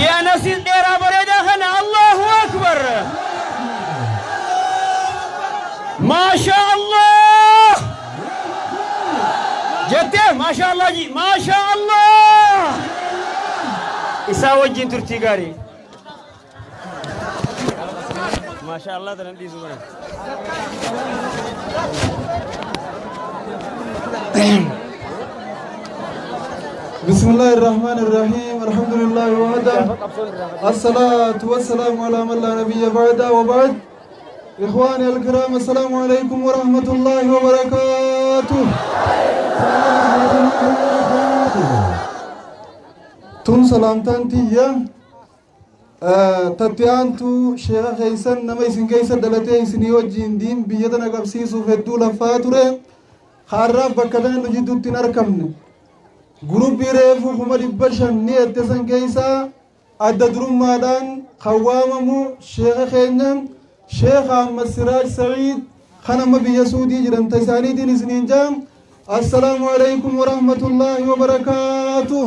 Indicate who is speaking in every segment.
Speaker 1: Shee Anasis dheeraa bareedaa kana. Allahu Akbar. Maasha Allah. Jettee Maasha Allah ji. Maasha Allah. Isaa wajjin turtii gaarii. Maasha Allah tanan dhiisu bara.
Speaker 2: بسم الله الرحمن الرحيم، الحمد لله وحده، الصلاة والسلام على من لا نبي بعده، وبعد. إخواني الكرام، السلام عليكم ورحمة الله وبركاته. Tun salaamtaan tiyya tatti aantu sheeka keeysan, nama isin keeysa dhalatee isinii wajjiin diin biyya tana qabsiisuuf hedduu laffaa ture, har'aaf bakka tana nu jidduutti hin argamne. Guruppii reefu 500,000 ni ette san keeysaa adda durummaadhaan kan waamamu sheeka keenya, Sheekh Ahmad Siraaj Sa'iid, kan amma biyya Suudii jiran, ta isaaniitiin isiniin jaam: Assalaamu alaikum warahmatullaahi wabarakaatuh.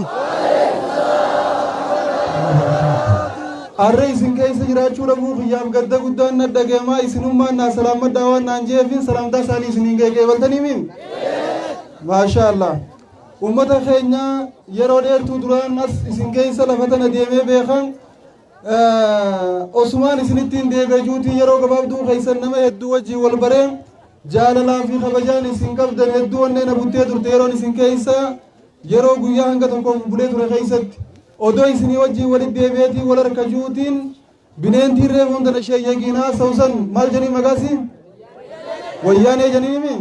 Speaker 2: Arra isin keessa jiraachuu dhabuu kiyyaaf gadda guddaan na dhagayamaa. Isinummaan naa salaammadhaa waan naan jeefin salaamtaa isaanii isiniin geeqeebaltanii miin. Maasha Allah. Ummata keenya, yeroo dheertuu duraan as isin keessa lafa tana deemee beekan. Osumaan isinittiin deebi'e juutii yeroo gabaabduu keessan nama hedduu wajjin wal baree, jaalalaa fi kabajaan isin qabdan hedduu onnee na buttee turte. Yeroon isin keessa yeroo guyyaa hanga tokkoof bulee ture keessatti odoo isinii wajjin walitti deebi'eetii wal harka juutiin, bineentiin reefuun tana sheeyyagiin haasa'u san maal jedhanii maqaasi wayyaanee jedhanii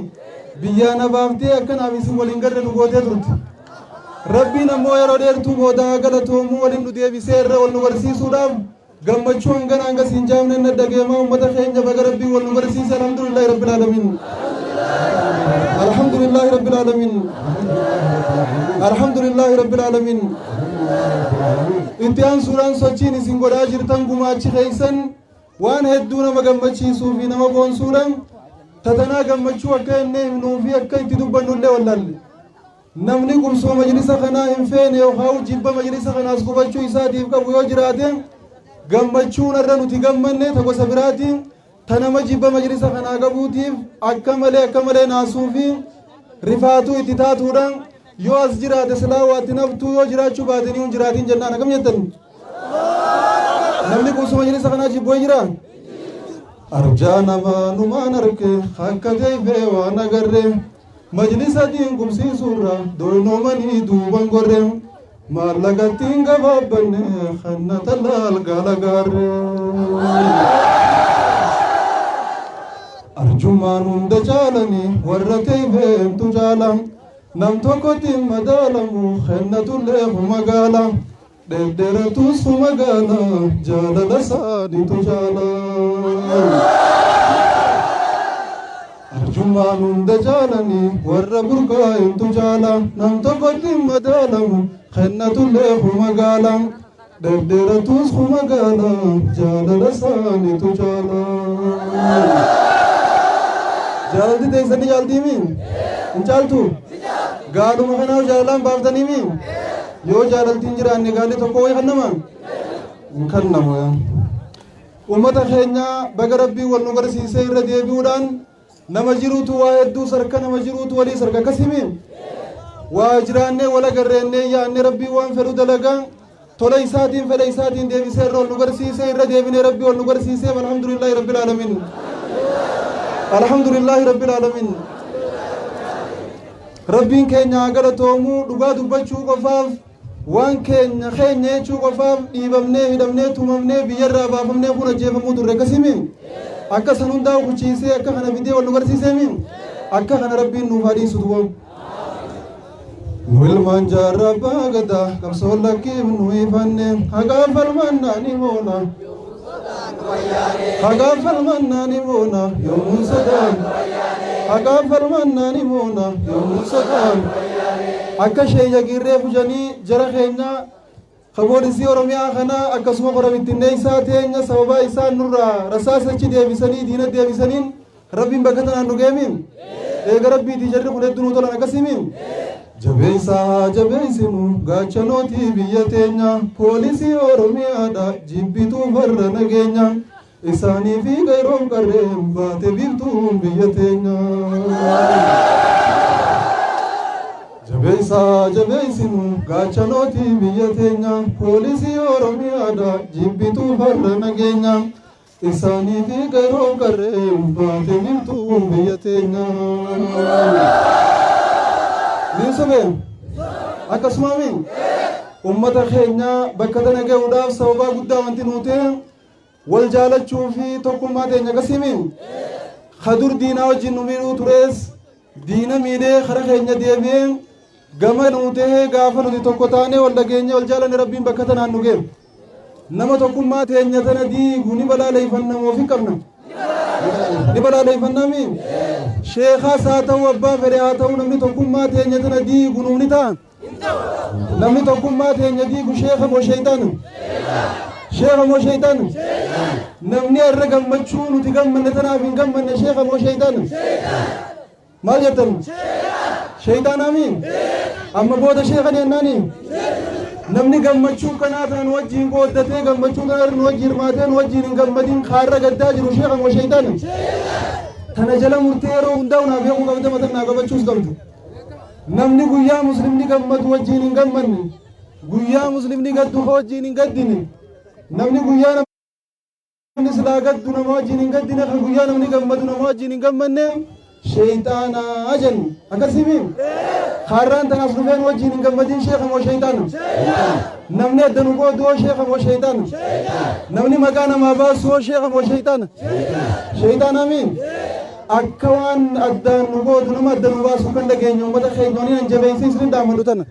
Speaker 2: biyyaa na baaftee akkanaaf isin waliin garre nu gootee turte. Rabbiin ammoo yeroo dheertuu booda galatoomuu waliin nu deebisee irra wal nu barsiisuudhaaf gammachuu hangana hanga siin jaamne na dhageemaa. Uummata keenya, baga Rabbiin wal nu barsiise. Alhamdulillahi rabbil alamin, alhamdulillahi rabbil alamin, alhamdulillahi rabbil alamin. Itti aansuudhaan sochiin isin godhaa jirtan, gumaachi keessan waan hedduu nama gammachiisuu fi nama boonsuudha. Tatanaa gammachuu akka inni himnuu fi akka itti dubbannu illee wallaalle. Namni qubsuma majlisa kanaa hin feene yookaan jibba majlisa kanaas qubachuu isaatiif qabu yoo jiraate, gammachuun irra nuti gammanne ta gosa biraati. Ta nama jibba majlisa kanaa qabuutiif akka malee akka malee naasuu fi rifaatuu itti taatuudha. Yoo as jiraate silaa waatti naftuu, yoo jiraachuu baate ni hin jiraatin jennaan. Akkam jettan? Namni qubsuma majlisa kanaa jibboo jira? Arjaa namaa numaan arke akka teefee waan agarre, majlisa diin qubsiisuurra doynoomanii duuban gorre, maallaqattiin gabaabbanne kanna talaal gaala gaarre. Arjummaan hunda caalanii warra teefeentu caala, nam tokkotti hin madaalamu, kennatullee magaala, dhedheeratus magaala, jaalala isaaniitu caala. Arjummaan hunda caalanii warra burqaa'intu caala, nam tokkotti hin madaalamu, kennatullee magaala, dhedheeratus magaala, jaalala isaaniitu caala. Jaalalti teessanii jaaltiimi? Hin caaltu? Gaaluma kanaaf jaalalaan baaftaniimi? Yoo jaalaltiin jiraanne gaalli tokko wayi kannama? Hin kannamu yaa. Uummata keenya, baga Rabbii wal nu barsiisee. Irra deebi'uudhaan nama jiruutu waa hedduu sarka, nama jiruutu walii sarka, akkasimi waa jiraannee wal agarreennee yaannee Rabbii waan fedhu dalagaa tola isaatiin fedha isaatiin deebisee irra wal nu barsiisee, irra deebinee Rabbii wal nu barsiisee. Alhamdulillahi rabbil alamin, alhamdulillahi rabbil alamin. Rabbiin keenya haa galatoomuu. Dhugaa dubbachuu qofaaf, waan keenya keenya jechuu qofaaf dhiibamnee, hidhamnee, tumamnee, biyyarraa baafamnee, kun ajjeefamuu turre, akkasimi akka san hundaa kuchiisee akka kana fidee wal nu barsiiseemi. Akka kana Rabbiin nuuf haa dhiisu duwwa. Nu ilmaan jaarraa abbaa gadaa qabsoo lakkiif nu ifanne, haqaan falmannaa ni moona, haqaan falmannaa ni moona yoomuun sodaan, haqaan falmannaa ni moona yoomuun sodaan. Akka sheeyya giirree fujanii jara keenya ka poolisii Oromiyaa kana, akkasuma kora bittinneessaa teenya, sababaa isaan nurraa rasaasachi deebisanii diina deebisaniin Rabbiin bakka tanaan nu geemiin. Eega Rabbiitii jarri kun hedduu nu tolan, akkasimiin. Jabeessaa haa jabeessinu gaachanootii biyya teenya, poolisii Oromiyaadha jibbituu farra nageenya, isaanii fi qeerroof qarreen baate biiftuun biyya teenya. Jabeessaa haa jabeessinu gaachanootii biyya teenya, poolisii Oromiyaadha jibbituu farra nageenya, isaanii fi qeerroof qarreen baate biiftuun biyya teenya. Niin sobee akkasumaami ummata keenya bakka tana gahuudhaaf sababaa guddaa wanti nuu ta'e wal jaalachuu fi tokkummaa teenya, akkasiimi. Kadur diinaa wajjin nu miidhuu turees diina miidhee kara keenya deebi'ee gama nuu ta'ee, gaafa nuti tokko taanee wal dhageenye wal jaalanne Rabbiin bakka tanaan nu ga'e. Nama tokkummaa teenya tana diigu ni balaaleeffanna moo fi qabna? Ni balaaleeffannami. Sheekaas haa ta'u, abbaa fedhe haa ta'u, namni tokkummaa teenya tana diigu nuuf ni ta'a. Namni tokkummaa teenya diigu sheeka moo sheeyxaana? Sheeka moo sheeyxaana? Namni har'a gammachuu nuti gammanne tanaaf hin gammanne sheeka moo sheeyxaana? Maal jettan? Sheeyxaanaami? Amma booda sheeka jennaani? Namni gammachuu kanaa tana nu wajjin qooddatee, gammachuu kana nu wajjin hirmaatee nu wajjin hin gammadin, kaarra gaddaa jiru sheeka moo sheeyxaana? Tana jala murtee yeroo hundaa'u naa beekuu qabda, matan naa qabachuus qabda. Namni guyyaa muslimni gammadu wajjin hin gammanne, guyyaa muslimni gaddu ka wajjin hin gaddine, namni guyyaa namni silaa gaddu nama wajjin hin gaddine, kan guyyaa namni gammadu nama wajjin hin gammanne sheeyxaanaa jennu, akkasimi. Kaarraan tanaas dhufeen wajjin hin gammadin sheeka moo sheeyxaana? Namni adda nu qoodu hoo sheeka moo sheeyxaana? Namni maqaa namaa baasu hoo sheeka moo sheeyxaana? Sheeyxaanaami. Akka waan addaan nu qoodu, nama adda nu baasu kan dhageenya uummata keenya waliin an jabeessee isin dhaamadhu tana.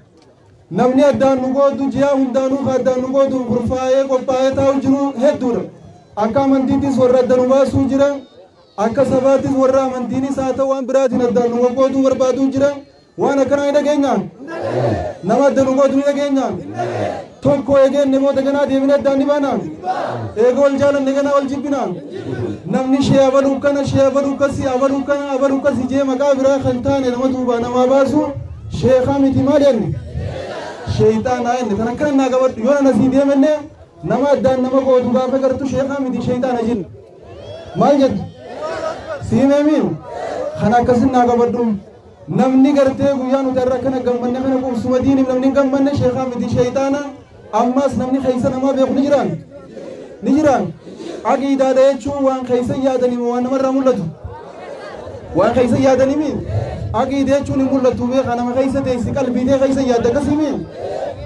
Speaker 2: Namni addaan nu qoodu ji'a hundaanuu ka addaan nu qoodu kurfaa'ee qophaa'ee taa'u jiru hedduudha. Akka amantiittis warra adda nu baasuu jira. Akka sabaattis warra amantiinis haa ta'u waan biraatiin addaan nu qoqqooduu barbaaduu jira. Waan akkanaa ni dhageenya. Nama adda nu qoodu ni dhageenya. Tokko eegeenne booda ganaa deebinee addaan ni baana. Eega wal jaalanne ganaa wal jibbina. Namni shee abaluu kana, shee abaluu kasi, abaluu kana, abaluu kasi jee maqaa biraa kan taane nama duubaa namaa baasu sheekaa miti, maal jenne? Sheeyxaanaa jenne. Tan akkana naa qabadhu, yoo nana sii deemenne nama addaan nama qoodu gaafa gartu sheekaa miti, sheeyxaana jennu. Maal jettu? Siimeemiin kan akkasin naa qabadhu. Namni gartee guyyaa nuti har'a akkana gammanne kana qubsuma diiniif namni hin gammanne sheekaa miti, sheeyxaana. Ammas namni keessa namaa beeku ni jiraan. Ni jiraan. Aqiidaadha jechuun waan keessa yaadanii moo waan namarraa mul'atu? Waan keessa yaadanii mi? Aqiida jechuun hin mul'atu beekaa, nama keessa teessi, qalbiitee keessa yaadda, akkasii mi?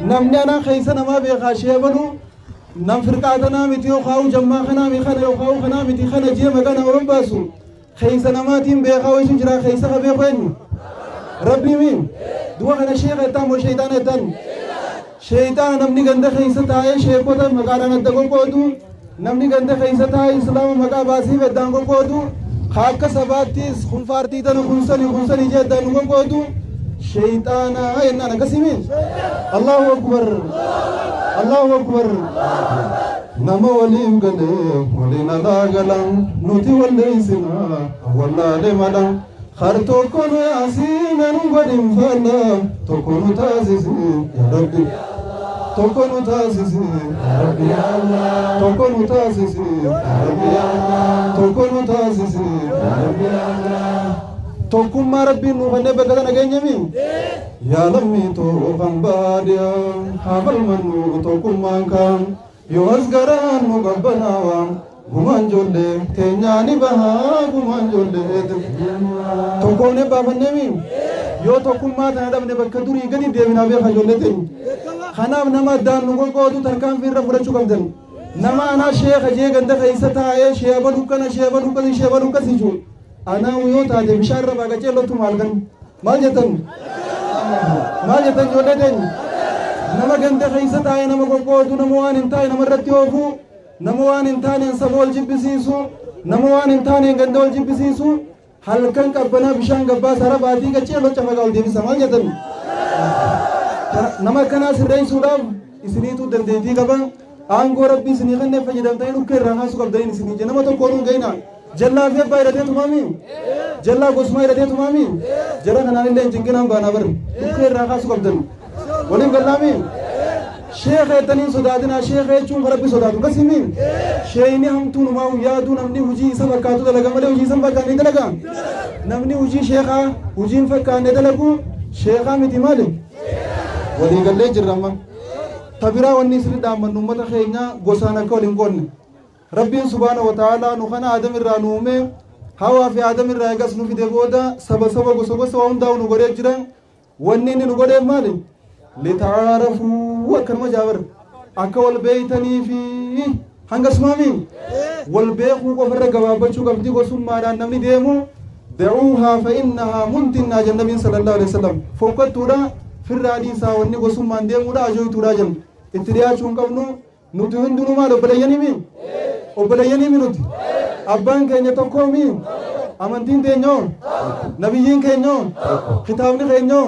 Speaker 2: Namni anaa keessa namaa beekaa sheebalu nam firqaa tanaa miti yookaan jammaa kanaa mi kana yookaan kanaa miti kana jee maqaa nama baasu keessa namaatiin beekaa wayisu jira. Keessa ka beeku eenyu? Rabbii mi? Du'a kana sheeka jettaan moo sheeyxaana jettaan? Sheeyxaana. Namni ganda keessa taa'ee sheekota maqaadhaan adda qoqqoodu, namni ganda keessa taa'ee islaama maqaa baasiif addaan qoqqoodu, ka akka sabaattis kun faartii tana, kun sani, kun sani jee addaan nu qoqqoodu sheeyxaana jennaan, akkasimi. Allahu akbar, Allahu akbar. Nama waliif galee waliin alaa galan nuti walleessina wallaalee mala har tokko nu yaasii nu godhin faalla, tokko nu taasisi yaa Rabbi, tokko nu taasisi yaa Rabbi, tokko nu taasisi yaa Rabbi, tokko nu taasisi yaa Rabbi. Tokkummaa Rabbiin nu kennee bakka tana geenyemi. Yaa lammii too kan baadiyaa, haa falmannu tokkummaan kaan, yoo as garaan nu qabbanaawaa gumaan ijoollee teenyaa ni bahaa, gumaan ijoollee tokkoon baafanneemi. Yoo tokkummaa tana dhabne bakka durii gadi deebinaa beeka ijoollee teenya. Kanaaf nama addaan nu qoqqoodu tarkaanfii irra fudhachuu qabdan. Nama anaa sheeka jee ganda keessa taa'ee shee abaluu kana, shee abaluu kasi, shee abaluu kasi jechuun anaa yoo taate bishaan irra baaqacee lottu maal kan? Maal jettan? Maal jettan ijoollee teenya? Nama ganda keessa taa'ee nama qoqqoodu, nama waan hin taane nama irratti oofu, nama waan hin taaneen saba wal jibbisiisu, nama waan hin taaneen ganda wal jibbisiisu, halkan qabbanaa bishaan gabbaa sara baatii qaccee locca fagaa ol deebisa. Maal jettan? Nama akkanaa sirreessuudhaaf isiniitu dandeettii qaba. Aangoo Rabbii isinii kennee fayyadamtanii dhukkee irraa kaasuu qabdaniin isinii nama tokkoon hin ga'ina. Jallaa fi abbaa hidhatee tumaami? Jallaa gosumaa hidhatee tumaami? Jara kanaan illee hin cinqinaan baanaa bar. Dhukkee irraa kaasuu qabdan. Waliin gallaami? Sheekha jettanii hin sodaatinaa. Sheekha jechuun kan Rabbi sodaatu. Akkasimi? Sheeyni hamtuu numaa yaaduu namni hojii isa fakkaatu dalaga malee hojii isa hin fakkaanne ni dalaga. Namni hojii sheekhaa hojii hin fakkaanne dalagu sheekhaa miti maali? Walii gallee jirra amma. Ta biraa wanni isin dhaammannu ummata keenya gosaan akka wal hin qoodne. Rabbiin subhaanahu wa ta'aalaa nu kana Aadam irraa nu uume, Hawaa fi Aadam irraa eegas nu fide booda saba saba gosa gosa waa hundaa'u nu godhee jira. Wanni inni nu godheef maali? Litaarafuu akkanuma jaabar akka wal beeytanii fi hanga sumaami wal beekuu qofarra gabaabbachuu qabdi gosummaadhaan namni deemu da'uuhaa fa innahaa muntinnaa jenna nabiin sallallahu alaihi wasallam fokkattuudha firraa dhiisaa wanni gosummaan deemuudha ajooytuudha jenna itti dhiyaachuu hin qabnu. Nuti hundinuu maal obboleeyyanii mi? Obboleeyyanii mi nuti? Abbaan keenya tokkoo mi? Amantiin teenyoo? Nabiyyiin keenyoo? Kitaabni keenyoo?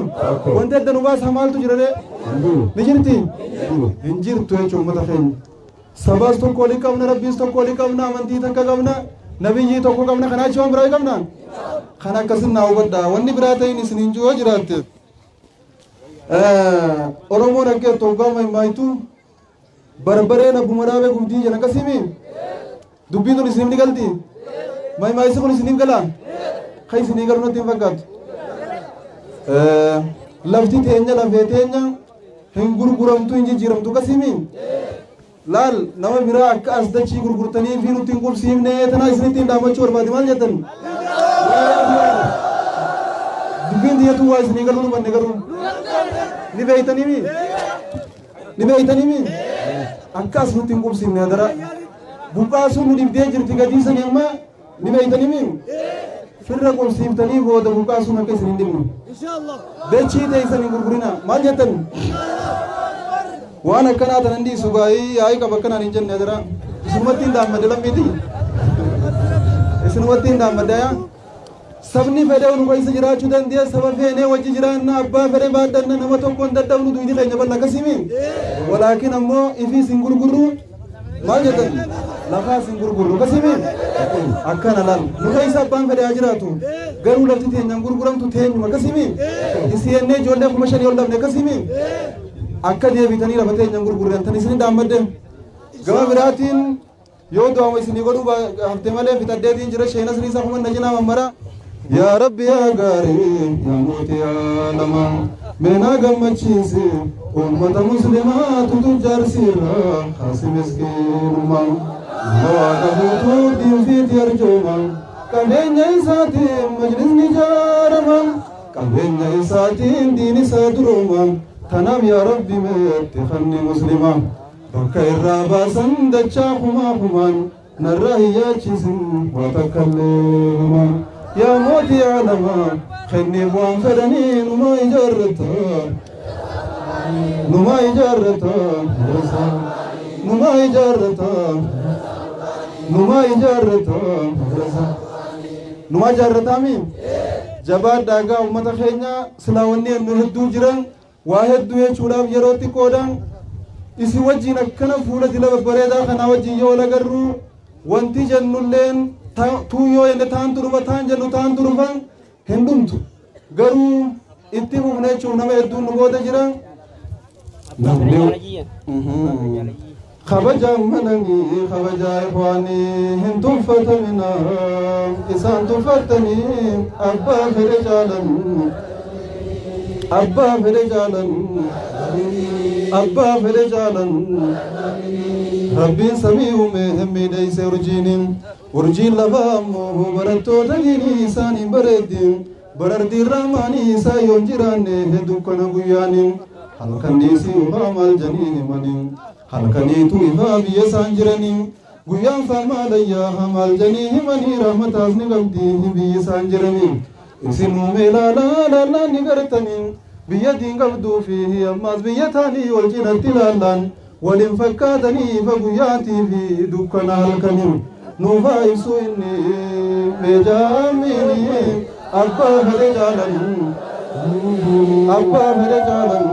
Speaker 2: Wanti adda nu baasaa maaltu jira ree? Ni jirti? Hin jirtu jechuun uummata keenya. Sabaas tokko walii qabna, Rabbiis tokko walii qabna, amantii takka qabna, nabiyyii tokko qabna, kanaa achi waan biraa qabna. Kan akkasin naa hubadhaa. Wanni biraa ta'in isin hin jiru yoo jiraatte. Oromoon akka jettu hoggaa maimaayitu Barbareen abbuma dhaabee gubdii jedhan akkasiimi? Dubbiin tun isiniif ni galti? Mayimaayisi kun isiniif galaa? Kan isinii galu natti hin fakkaatu. Lafti teenya lafee teenya hin gurguramtu hin jijjiiramtu akkasiimi? Laal nama biraa akka as dachii gurgurtanii fi nutti hin qubsiifne tanaa isinitti hin dhaammachuu barbaade maal jettan? Dubbiin tiyyatu waa isinii galuu dhumanne garuu ni beeytaniimi? Ni beeytanii mi? Akka as nutti hin qubsiifne hadara. Buqqaasuun nu dhibdee jirti gatii sanii amma ni beeytanii mi? Firra qubsiiftanii booda buqqaasuun akka isin hin dhibne. Dachii teessan hin gurgurinaa. Maal jettan? Waan akkanaa tanan dhiisu gaa'ii yaa'ii qaba akkanaan hin jenne hadara. Isinumatti hin dhaammadde lammiiti. Isinumatti hin dhaammadde yaa. Sabni fedhe nu keessa jiraachuu dandeenya, saba feenee wajji jiraanna, abbaa fedhe baadhanna, nama tokko hin dadhabnu, duydi keenya bal'a akkasimi. Walaakin ammoo ifiis hin gurgurru, maal jettan lafaas hin gurgurru akkasimi. Akkana laal nu keessa abbaan fedhe haa jiraatu, garuu lafti teenya hin gurguramtu teenyuma akkasimi. Isii jennee ijoollee 5,000 ol dhabne akkasimi. Akka deebitanii lafa teenya hin gurgurre tan isin dhaammadde. Gama biraatiin Yoo du'aama isinii godhuu hafte malee fixadheetiin jira sheena sirrii isaa kuma najinaa mammara. Yaa Rabbi yaa gaarii yaa mootii aalamaa meenaa gammachiisi uummata muslimaa tutu jaarsiirra kaasi miskiinummaa nama waaqa guutuu diinfiiti arjooma qabeenya isaatiin majlisni ijaarama qabeenya isaatiin diin isaa durooma tanaaf yaa Rabbi meetti kanni muslimaa. Bakka irraa baasan dachaa kumaa kumaan narraa hin yaachisin waa takkallee humaa. Yaa mootii aalamaa kenniif waan fedhanii numaa ijaarrata. Numaa ijaarrata. Numaa ijaarrata. Numaa ijaarrata. Numaa ijaarrataami? Jabaadhaa gaa uummata keenya silaa wanni jennu hedduu jiran. Waa hedduu jechuudhaaf yeroo xiqqoodha. Isin wajjin akkana fuula dila babbareedaa kanaa wajjin yoo wal agarru wanti jennulleen tuu yoo jenne taantu dhufa taan jennu taantu dhufa hin dhumtu. Garuu itti fufna jechuuf nama hedduun nu booda jira. Namni kabajaan malanii kabajaa ikhwaanii hin tuffatamina isaan tuffattanii abbaa fedhe caalan abbaa fedhe caalan abbaa fedhe caalan rabbiin samii uume hin miidheyse urjiiniin urjiin lafaa ammoo barattoota diinii isaaniin bareeddi Barartiin rahmaanii isaa yoon jiraanne dukkana guyyaanii halkan dhiisii ufaa maal janii himanii halkaniitu ifaa biyya isaan jiranii guyyaan faa maalayyaa maal janii himanii rahmataas ni qabdi biyyi isaan jiranii isin uumee laalaa laallaan ni gartanii biyya diin qabduu fi ammaas biyya taanii wal cinatti laallaan waliin fakkaatanii ifa guyyaatii fi dukkana halkanii nuufaa ibsuu inni meejaamiini abbaa fedhe caalan abbaa fedhe caalan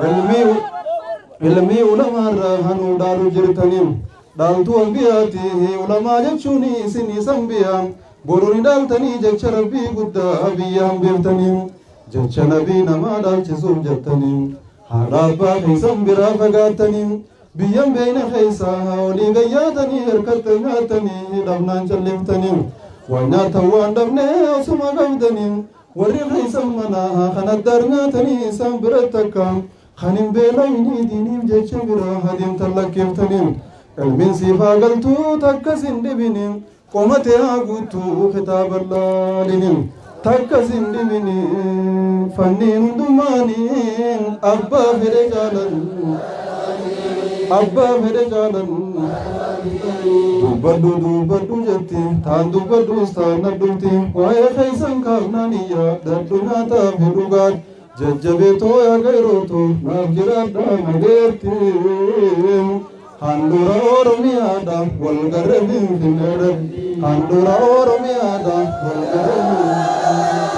Speaker 2: ilmii ilmii ulamaarraa hanuu dhaalu jirtanii. Dhaaltuu ambiyaati ulamaa jechuun isin isan biyya boruu ni dhaaltanii jecha rabbii guddaa biyya hambeeftanii jecha nabii namaa dhaalchisuuf jettanii haadha abbaa keessan biraa fagaattanii biyyan beeyna keessaa olii gayyaatanii hirkatte nyaattanii dhabnaan calleeftanii waan nyaatan waan dhabne osuma qabdanii warri keessan manaa kan addaar nyaatanii isaan biratti akka kan hin beelawinii diiniif jecha biraa adeemtan lakkeeftanii ilmiin siif haa galtuu takkas hin dhibini qomatee haa guutuu kitaaba laalini takkas hin dhibini fanniin hundumaanii abbaa fedhe jaalan abbaa fedhe jaalan dubbadhu dubbadhu jetti taan dubbadhus taan nadhufti waa'ee keessan kaafnaan iyya dadhu nyaataa fi dhugaat jajjabeetoo yaa qeerrooto naaf jiraadhaa nageetti handhuura oromiyaadha walgarre finfinneedha handhuura oromiyaadha walgarre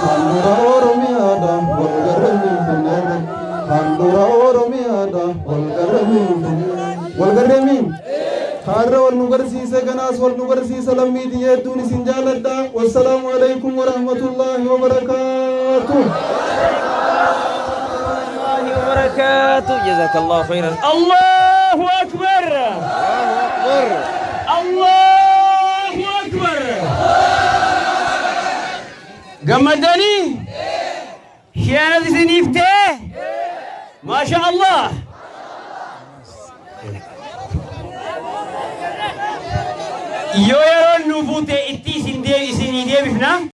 Speaker 2: handhuura oromiyaadha walgarre finfinneedha handhuura oromiyaadha walgarre finfinneedha walgarre min kaarra wal nu garsiise ganaas wal nu garsiisa lammiitii hedduun isin jaaladha wassalaamu alaikum warahmatullaahi wabarakaatuh.
Speaker 1: الله وبركاته. جزاك الله خيرا. الله أكبر، الله أكبر. Gammaddanii shi'anas isiniif ta'e ما شاء الله. Yoo yeroo